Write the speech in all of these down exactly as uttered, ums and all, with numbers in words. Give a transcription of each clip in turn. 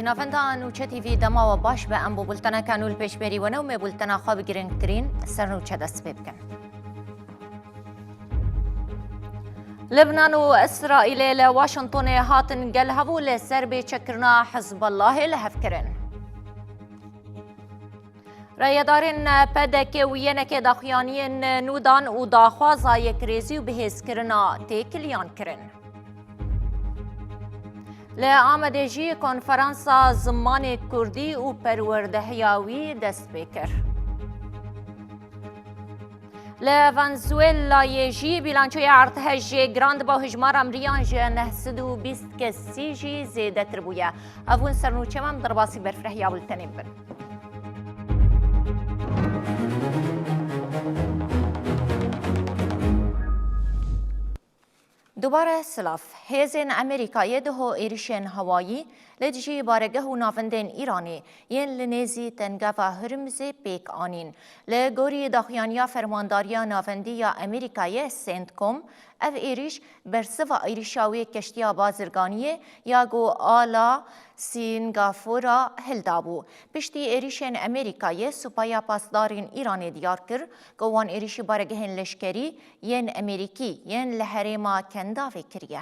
Navenda Nûçe T V dema we baş be, em bo bulteneke nû li pêş berî we ne û mê bultena xwe bi girîngtirîn sernûçe dest pê bikin. Libnan û Îsraîlê li Washingtonê hatin gel hev û li ser bê çekirina Hizbullahê li hev kirin. Rayedarên P D K û Y N K daxuyaniyên nû dan û daxwaza yekrêzî û bihêzkirina têkiliyan kirin. Li Amedê jî konferansa zimanê kurdî û perwerdehiya wî dest pê kir. Li Venezuelayê jî bîlançoya erdhejê giran dibe û hijmara miriyan ji neh sed û bîst kesî jî zêdetir bûye. Ev hûn sernûçe me, em derbasî berfireh ya bultenê bibin. Dubare silav. Hêzên Amerîkayê duho êrişên hewayî li dijî baregeh û navendên Îranê yên li nêzî Tengava Hurmizê pêk anîn. Li gorî daxuyaniya Fermandariya Navendî ya Amerîkayê, CENTCOM, ev êrîş bersiva êrîşa wê keştiya bazirganiyê ya ku ala Sîngapora hildabû. Piştî êrîşên Amerîkayê, Supaya Pasdarên Îranê diyar kir ku wan êrîşî baregehên leşkerî yên Amerîkî yên li herêma Kendavê kiriye.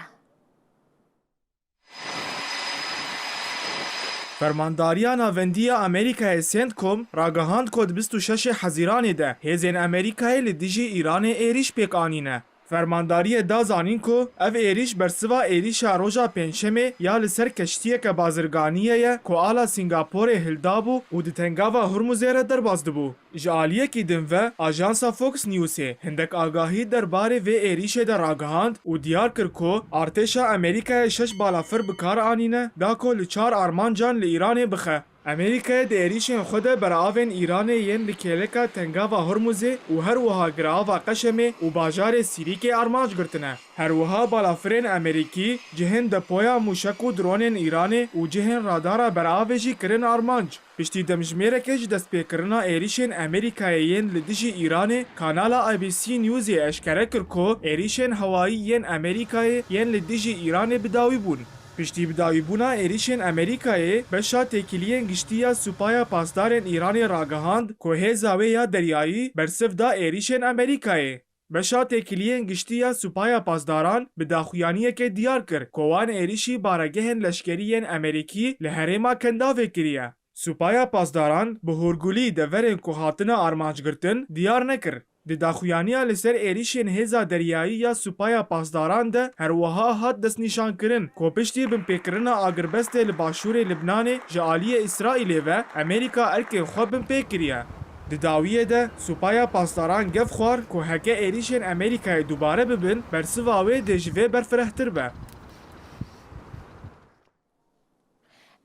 Fermandariya Navendî ya Amerîkayê, CENTCOM, ragihand ku di bîst û şeşê Hezîranê de hêzên Amerîkayê li dijî Îranê êrîş pêk anîne. Fermandariyê da zanîn ku ev êrîş bersiva êrîşa roja Pêncşemê ya li ser keştiyeke bazirganiyê ye ku ala Sîngaporê hildabû û di Tengava Hurmuzê re derbas dibû. Ji aliyekî din ve, ajansa Fox Newsê hindek agahî derbarê vê êrîşê de ragihand û diyar kir ku artêşa Amerîkayê şeş balafir bi kar anîne da ku li çar armancan li Îranê bixe. Amerîkayê di êrîşên xwe de beravên Îranê yên li kêleka Tengava Hormuzê û her wiha girava Qeşemê û bajarê Sîrîkê armanc girtine. Her wiha balafirên Amerîkî cihên depoya mûşek û dronên Îranê û cihên radara beravê jî kirin armanc. Piştî demjimêreke ji destpêkirina êrîşên Amerîkayê yên li dijî Îranê, kanala A B C Newsê eşkere kir ku êrîşên hewayî yên Amerîkayê yên li dijî Îranê bi dawî bûn. Piştî bidawîbûna êrîşên Amerîkayê, beşa têkiliyên giştî ya Supaya Pasdarên Îranê ragihand ku hêza wê ya deryayî bersiv da êrîşên Amerîkayê. Beşa têkiliyên giştî ya Supaya Pasdaran bi daxuyaniyekê diyar kir ku wan êrîşî baregehên leşkerî yên Amerîkî li herêma Kendavê kiriye. Supaya Pasdaran bi hûrgulî deverên ku hatine armanc girtin diyar nekir. Di daxuyaniya li ser êrîşên hêza deryayî ya Supaya Pasdaran de her wiha hat destnîşankirin ku piştî binpêkirina agirbestê li başûrê Libnanê ji aliyê Îsraîlê ve Amerîka erkên xwe binpê kiriye. Di dawiyê de Supaya Pasdaran gef xwar ku heke êrîşên Amerîkayê dubare bibin, bersiva wê dê ji vê berfirehtir be.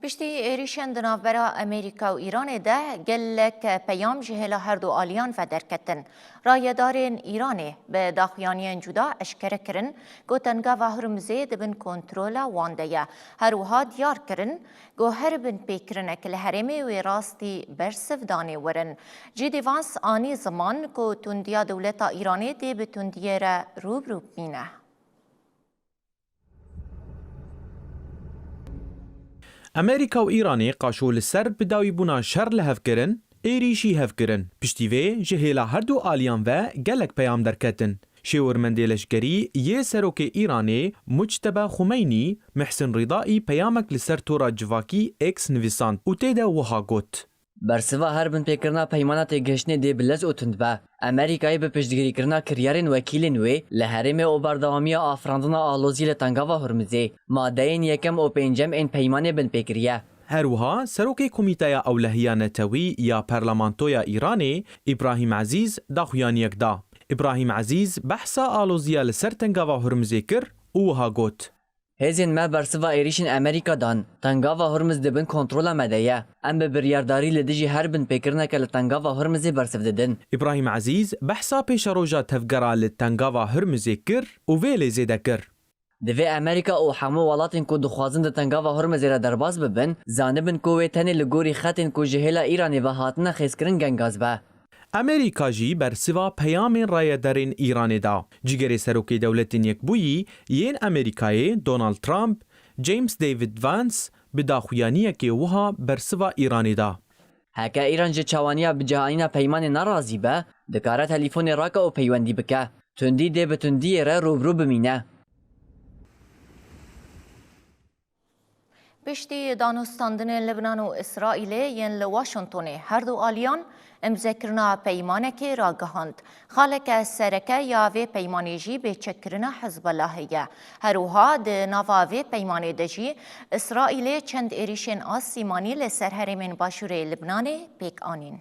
Piştî êrîşên di navbera Amerîka û Îranê de gelek peyam ji hêla her du aliyan ve derketin. Rayedarên Îranê bi daxuyaniyên cuda eşkere kirin ku Tengava Hurmizê di bin kontrola wan de ye. Her wiha diyar kirin ku her binpêkirinek li herêmê wê rastî bersivdanê werin. J D Vance anî ziman ku tundiya dewleta Îranê dê bi tundiyê re rû bi rû bîne. Amerîka û Îranê qaşo li ser bidawîbûna şer li hev kirin, êrîşî hev kirin. Piştî vê ji hêla her du aliyan ve gelek peyam derketin. Şêwirmendê leşkerî yê serokê Îranê Mujteba Xumeynî, Mihsin Rîdaî peyamek li ser tora civakî X nivîsand û tê de wiha got. Bersiva her binpêkirina peymana têgihiştinê dê bi lez û tund be. Amerîkayê bi piştgirîkirina kiryarên wekîlên wê li herêmê û berdewamiya afirandina alozî li Tengava Hurmizê, madeyên yekem û pêncem ên peymanê binpê kiriye. Her wiha serokê Komîteya Ewlehiya Netewî ya Perlemantoya Îranê Îbrahîm Ezîz daxuyaniyek da. Îbrahîm Ezîz behsa aloziya li ser Tengava Hurmizê kir û wiha got. Hêzên me bersiva êrîşên Amerîka dan. Tengava Hurmiz di bin kontrola me de ye. Em bi biryardarî li dijî her binpêkirineke li Tengava Hurmizê bersiv didin. Îbrahîm Ezîz behsa pêşeroja tevgera li Tengava Hurmizê kir û vê lê zêde kir. Divê Amerîka û hemû welatên ku dixwazin di Tengava Hurmizê re derbas bibin, zanibin ku wê tenê li gorî xetên ku ji hêla Îranê ve hatine xêzkirin gengaz be. Amerîka jî bersiva peyamên rayedarên Îranê da. Cîgerê Serokê Dewletên Yekbûyî yên Amerîkayê Donald Trump, James David Vance, bi daxuyaniyekê wiha bersiva Îranê da. Heke Îran ji çawaniya bicihanîna peymanê nerazî be, dikare telîfonê rake û peywendî bike. Tundî dê bi tundiyê re rûbirû bimîne. Piştî danûstandinên Libnan û Îsraîlê yên li Washingtonê, her du aliyan îmzekirina peymanekê ragihand. Xaleke sereke ya vê peymanê jî bêçekkirina Hizbulahê ye. Her wiha di nava vê peymanê de jî Îsraîlê çend êrîşên asîmanî li ser herêmên başûrê Libnanê pêk anîn.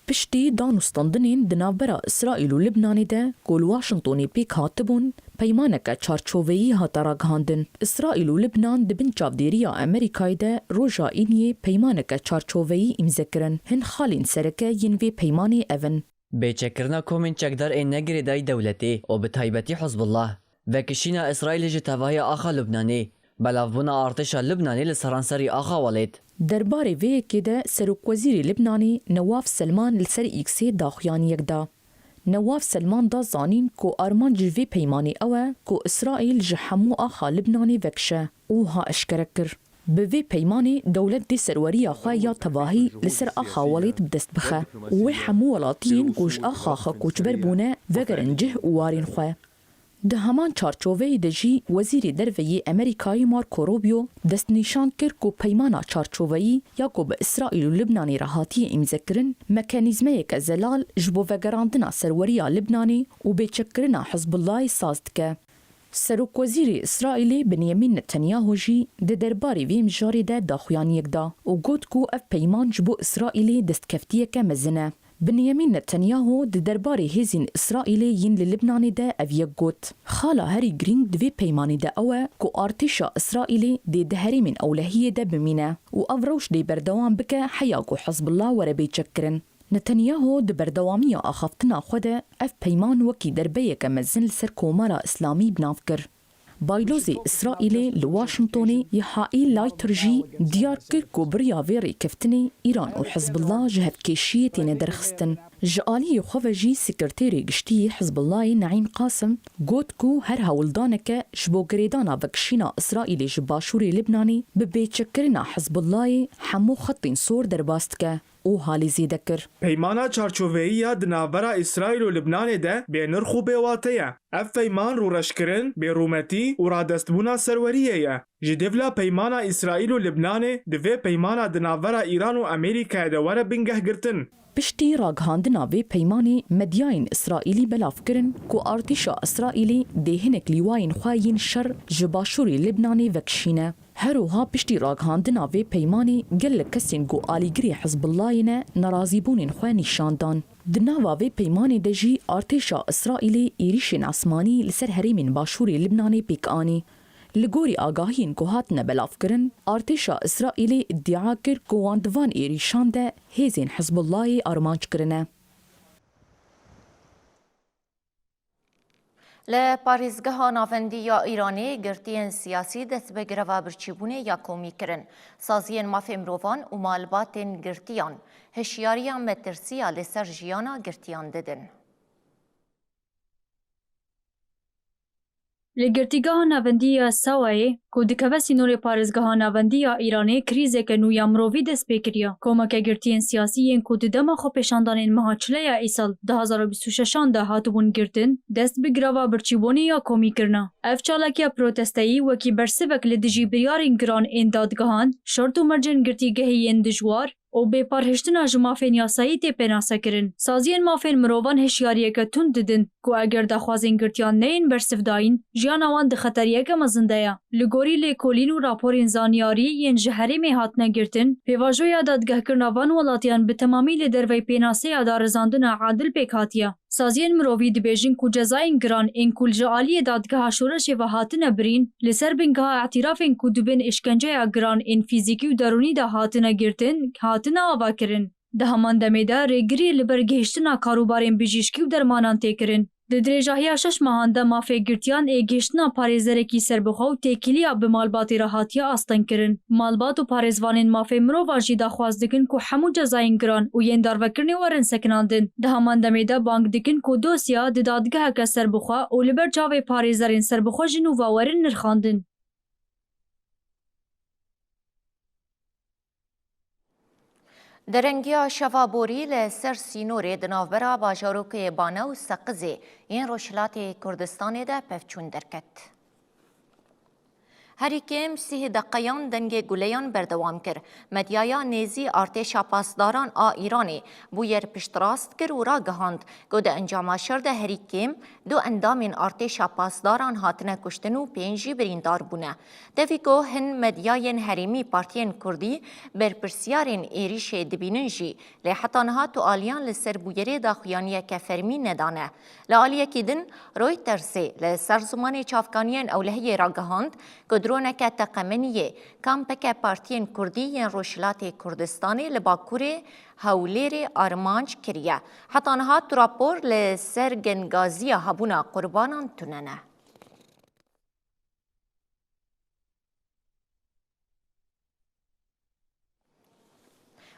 Piştî danûstandinên di navbera Îsraîl û Libnanê de ku li Washingtonê pêk hatibûn, peymaneke çarçoveyî hate ragihandin. Îsraîl û Libnan di bin çavdêriya Amerîkayê de roja Îniyê peymaneke çarçoveyî îmze kirin. Hin xalên sereke yên vê peymanê ev in. Bêçekkirina komên çekdar ên ne girêdayî dewletê û bi taybetî Hizbullah. Vekişîna Îsraîlê ji tevahiya axa Lubnanê, belavbûna artêşa Lubnanê li seranserî axa welêt. Derbarê vê yekê de Serokwezîrê Libnanê Newaf Selman li ser X-ê daxuyaniyek da. Newaf Selman da zanîn ku armanc ji vê peymanê ew e ku Îsraîl ji hemû axa Libnanê vekişe û ha eşkere kir, bi vê peymanê dewlet dê serweriya xwe ya tevahî li ser axa welêt bi dest bixe û wê hemû welatiyên ku ji axa xwe koçber bûne vegerin cih û warên xwe. Di heman çarçoveyê de jî Wezîrê Derve yê Amerîkayê Marco Rubio destnîşan kir ku peymana çarçoveyî ya ku bi Îsraîl û Libnanê re hatiye îmzekirin, mekanîzmeyeke zelal ji bo vegerandina serweriya Libnanê û bêçekkirina Hizbullahê saz dike. Serokwezîrê Îsraîlê Binyamîn Netanyahu jî di derbarê vê mijarê de daxuyaniyek da û got ku ev peyman ji bo Îsraîlê destkeftiyeke mezin e. Binyamîn Netanyahu di derbarê hêzên Îsraîlê yên li Libnanê de ev yek got, xala herî girîng di vê peymanê de ew e ku artêşa Îsraîlê dê di herêmên ewlehiyê de bimîne û ev rewş dê berdewam bike heya ku Hizbullah were bêçekkirin. Netanyahu di berdewamiya axaftina xwe de ev peyman wekî derbeyeke mezin li ser Komara Îslamî bi nav kir. Baylozê Îsraîlê li Washingtonê Yihaîl Layter jî diyar kir ku bi riya vê rêkeftinê Îran û Hizbullah ji hevkêşiyê têne derxistin. Ji aliyê xwe ve jî Sekreterê Giştî yê Hizbullahê Neîm Qasim got ku her hewldaneke ji bo girêdana vekişîna Îsraîlê ji başûrê Libnanê bi bêçekkirina Hizbullahê hemû xetên sor derbas dike û halê zêde kir. Peymana çarçoveyî ya di navbera Îsraîl û Libnanê de bênirx û bêwate ye. Ev peyman rûreşkirin, bêrûmetî û radestbûna serweriyê ye. Ji dêvla peymana Îsraîl û Libnanê di vê peymana di navbera Îran û Amerîkayê de were bingehgirtin. Piştî ragihandina vê peymanê medyayên Îsraîlî belav kirin ku artêşa Îsraîlê dê hinek lîwayên xwe yên şer ji başûrê Libnanê vekişîne. Her wiha piştî ragihandina vê peymanê gelek kesên ku alîgirê Hizbullahê ne nerazîbûnên xwe nîşan dan. Di nava vê peymanê de jî artêşa Îsraîlê êrîşên esmanî li ser herêmên başûrê Libnanê pêk anî. Li gorî agahiyên ku hatine belavkirin, artêşa Îsraîlê îdia kir ku wan di van êrîşan de hêzên Hizbullahê armanc kirine. Li parêzgeha navendî ya Îranê girtiyên siyasî dest bi greva birçîbûnê ya komî kirin. Saziyên mafê mirovan û malbatên girtiyan hişyariya metirsiya li ser jiyana girtiyan didin. Li Girtîgeha Navendî ya Sawayê, ku dikeve sînorê parêzgeha navendî ya Îranê, krîzeke nû ya mirovî dest pê kiriye. Komeke girtiyên siyasî yên ku di dema xwepêşandanên meha çile ya Îsal du hazar û bîst û şeşan de hatibûn girtin, dest bi greva birçîbûnê ya komî kirine. Ev çalakiya protesteyî wekî bersivek li dijî biryarên giran ên dadgehan, şert û mercên girtîgehî yên dijwar, û bêparhiştina ji mafên yasayî tê pênasekirin. Saziyên mafên mirovan hişyariyeke tund didin ku eger daxwazên girtiyan neyên bersivdayîn, jiyana wan di xeteriyeke mezin de ye. Li gorî lêkolîn û raporên zanyarî yên ji herêmê hatine girtin, pêvajoya dadgehkirina van welatiyan bi temamî li dervey pênaseya darizandina adil pêk hatiye. Saziyên mirovî dibêjin ku cezayên giran ên ku ji aliyê dadgeha şoreşê ve hatine birîn, li ser bingeha îtirafên ku di bin îşkenceya giran ên fîzîkî û derûnî de hatine girtin, hatine avakirin. Di heman demê de rêgirî li ber gihiştina karûbarên bijîşkî û dermanan tê kirin. Di dirêjahiya şeş mehan de mafê girtiyan ê gihiştina parêzerekî serbixwe û têkiliya bi malbatê re hatiye astengkirin. Malbat û parêzvanên mafê mirovan jî daxwaz dikin ku hemû cezayên giran û yên darvekirinê werin sekinandin. Di heman demê de bang dikin ku dosya di dadgeheke serbixwe û li ber çavê parêzerên serbixwe ji nû ve werin nirxandin. Derengiya şeva borî li ser sînorê di navbera bajarokê Bane û Seqizê yên Rojhilatê Kurdistanê de pevçûn derket. Herî kêm sîh deqeyan dengê guleyan berdewam kir. Medyaya nêzî artêşa pasdaran a Îranê bûyer piştrast kir û ragihand ku di encama şer de herî kêm du endamên artêşa pasdaran hatine kuştin û pênc jî birîndar bûne. Tevî ku hin medyayên herêmî partiyên kurdî berpirsiyarên êrîşê dibînin jî, lê heta niha tu aliyan li ser bûyerê daxuyaniyeke fermî nedane. Li aliyekî din, Reutersê li ser zimanê çavkaniyên ewlehiyê ragihand ku droneke teqemeniyê kampeke partiyên kurdî yên Rojhilatê Kurdistanê li bakurê Hewlêrê armanc kiriye. Heta niha tu rapor li ser gengaziya hebûna qurbanan tune ne.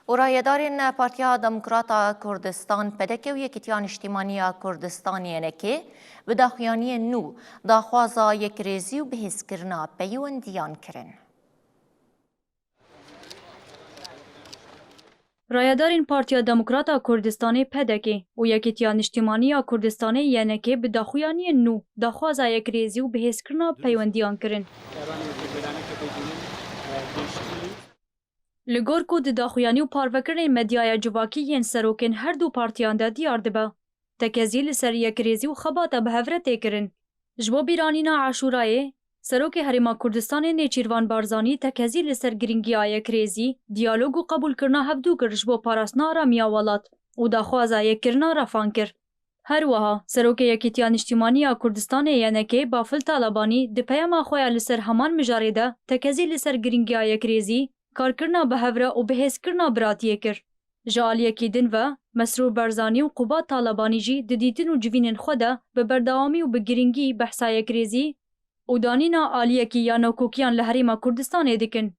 Û rayedarên Partiya Demokrata Kurdistan, P D K, û Yekîtiya Niştimanî ya Kurdistan, Y N K, bi daxuyaniyên nû daxwaza yekrêzî û bihêzkirina peywendiyan kirin. Rayedarên Partiya Demokrata Kurdistanê, P D K, û Yekîtiya Niştimanî ya Kurdistanê, Y N K, bi daxuyaniyên nû daxwaza yekrêzî û bihêzkirina peywendiyan kirin. Li gor ku di daxuyanî û parvekirinên medyaya civakî yên serokên her du partiyan de diyar dibe, tekezî li ser yekrêzî û xebata bi hev re tê kirin. Ji bo bîranîna Aşûrayê, Serokê Herêma Kurdistanê Nêçîrvan Barzanî tekezî li ser girîngiya yekrêzî, diyalog û qebûlkirina hevdû kir ji bo parastina aramiya welat û daxwaza yekkirina refan kir. Her wiha, Serokê Yekîtiya Niştimanî ya Kurdistanê, Y N K, Bafil Talabanî di peyama xwe ya li ser heman mijarê de tekezî li ser girîngiya yekrêzî, karkirina bi hev re û bihêzkirina biratiyê kir. Ji aliyekî din ve, Mesrûr Barzanî û Qubat Talabanî jî di dîtin û civînên xwe de bi berdewamî û bi girîngî behsa yekrêzî û danîna aliyekî ya nakokiyan li Herêma Kurdistanê dikin.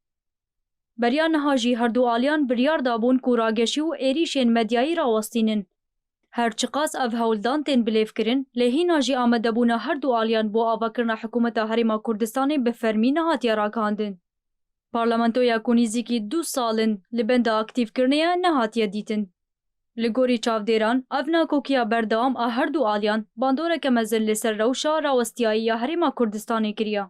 Beriya niha jî her du aliyan biryar dabûn ku rageşî û êrîşên medyayî rawestînin. Her çiqas ev hewldan tên bilêvkirin, lê hîna jî amadebûna her du aliyan bo avakirina hikûmeta Herêma Kurdistanê bi fermî nehatiye ragihandin. Parlamentoya ku nîzîkî du sal in li benda aktîvkirinê ye, nehatiye dîtin. Li gorî çavdêran, ev nakokiya berdewam a her du aliyan bandoreke mezin li ser rewşa rawestiyayî ya Herêma Kurdistanê kiriye.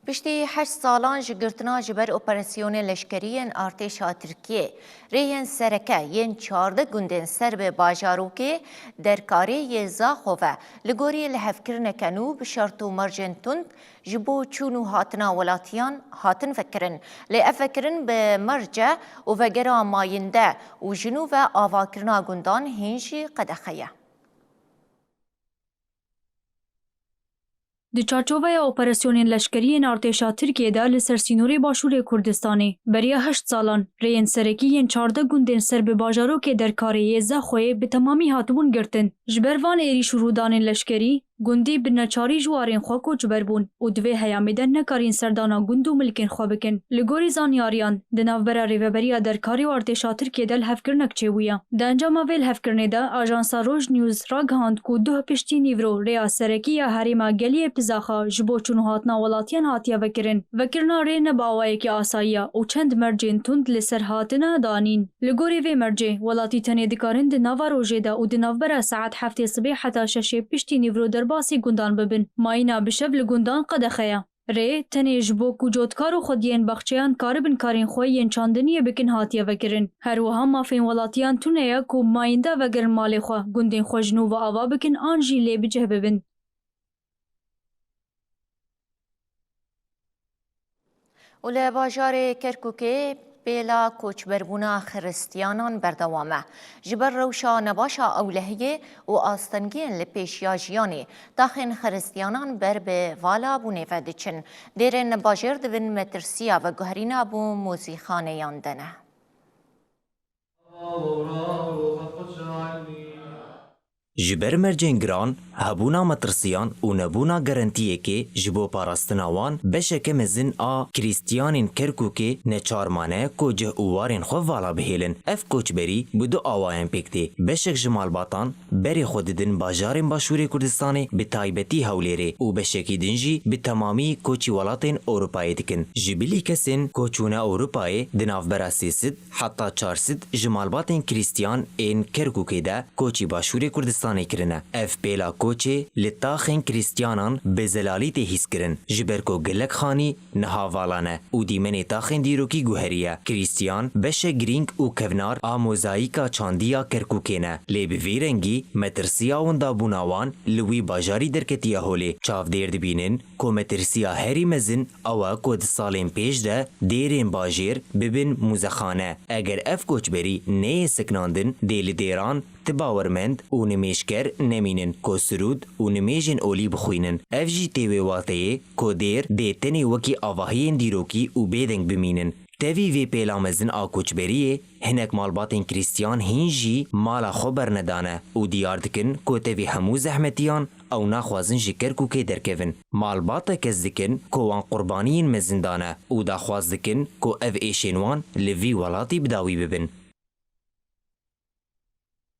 Piştî heşt salan ji girtina ji ber operasyonên leşkerî yên artêşa Tirkiyê, rêyên sereke yên çardeh gundên ser bi bajarokê Derkarê yê Zaxo ve, li gorî lihevkirineke nû bi şert û mercên tund ji bo çûn û hatina welatiyan hatin vekirin. Lê ev vekirin bi merce û vegera mayînde û ji nû ve avakirina gundan hîn jî qedexe ye. Di çarçoveya operasyonên leşkerî yên artêşa Tirkiyê de li ser sînorê başûrê Kurdistanê, beriya heşt salan, rêyên serekî yên çardeh gundên ser bi bajarokê Derkarê yê Zexoyê bi temamî hatibûn girtin. Ji ber van êrîş û rûdanên leşkerî, gundî bi neçarî ji warên xwe koçber bûn û di vê heyamê de nekarîn serdana gund û milkên xwe bikin. Li gorî zanyariyan, di navbera Rêveberiya Derkarê û artêşa Tirkiyê de lihevkirinek çêbûye. Di encama vê lihevkirinê de Ajansa Roj News ragihand ku duh piştî nîvro rêya serekî ya herêma Geliyê Pizaxa ji bo çûn û hatina welatiyan hatiye vekirin. Vekirina rê ne bi awayekî asayî ye û çend mercên tund li ser hatine danîn. Li gorî vê mercê, welatî tenê dikarin di nava rojê de û di navbera saet heftê sibê heta şeşê piştî nîvro derbasî gundan bibin. Mayîna bi şev li gundan qedexe ye. Rê tenê ji bo ku cotkar û xwediyên baxçeyan karibin karên xwe yên çandiniyê bikin hatiye vekirin. Her wiha mafên welatiyan tune ye ku mayînda vegerin malê xwe, gundên xwe ji nû ve ava bikin an jî lê bi cih bibin. Û li bajarê Kerkûkê pêla koçberbûna xiristiyanan berdewam e. Ji ber rewşa nebaş a ewlehiyê û astengiyên li pêş ya jiyanê, taxên xiristiyanan ber bi vala bûnê ve diçin. Dêrên bajêr di bin metirsiya veguherîna bo muzîxaneyan de ne. Ji ber mercên giran, hebûna metirsiyan û nebûna garantiyekê ji bo parastina wan beşeke mezin a Krîstiyanên Kerkûkê neçar mane ku cih û warên xwe vala bihêlin. Ev koçberî bi du awayan pêk tê. Beşek ji malbatan berê xwe didin bajarên Başûrê Kurdistanê, bi taybetî Hewlêrê û beşekî din jî bi temamî koçî welatên Ewropayê dikin. Ji bilî kesên ku çûne Ewropayê di navbera sê sed heta çar sed ji malbatên Krîstiyan ên Kerkûkê de koçî Başûrê Kurdistanê kirine. Ev pêla koçê li taxên Krîstiyanan bi zelalî tê hîskirin, ji ber ku gelek xanî niha vala ne û dîmenê taxên dîrokî guheriye. Krîstiyan beşek girîng û kevnar a mozayîka çandiya Kerkûkê ne, lê bi vî rengî metirsiya windabûna wan li wî bajarî derketiye holê. Çavdêr dibînin ku metirsiya herî mezin ew e ku di salên pêş de dêrên bajêr bibin muzexane. Eger ev koçberî neyê sekinandin, dê li dêran ti bawermend û nimêjker nemînin ku sirûd û nimêjên olî bixwînin. Ev jî tê wê wateyê ku dêr dê tenê wekî avahiyên dîrokî û bêdeng bimînin. Tevî vê pêla mezin a koçberiyê, hinek malbatên Krîstiyan hîn jî mala xwe bernedane û diyar dikin ku tevî hemû zehmetiyan ew naxwazin ji Kerkûkê derkevin. Malbate kes dikin ku wan qurbaniyên mezin dane û daxwaz dikin ku ev êşên wan li vî welatî bi dawî bibin.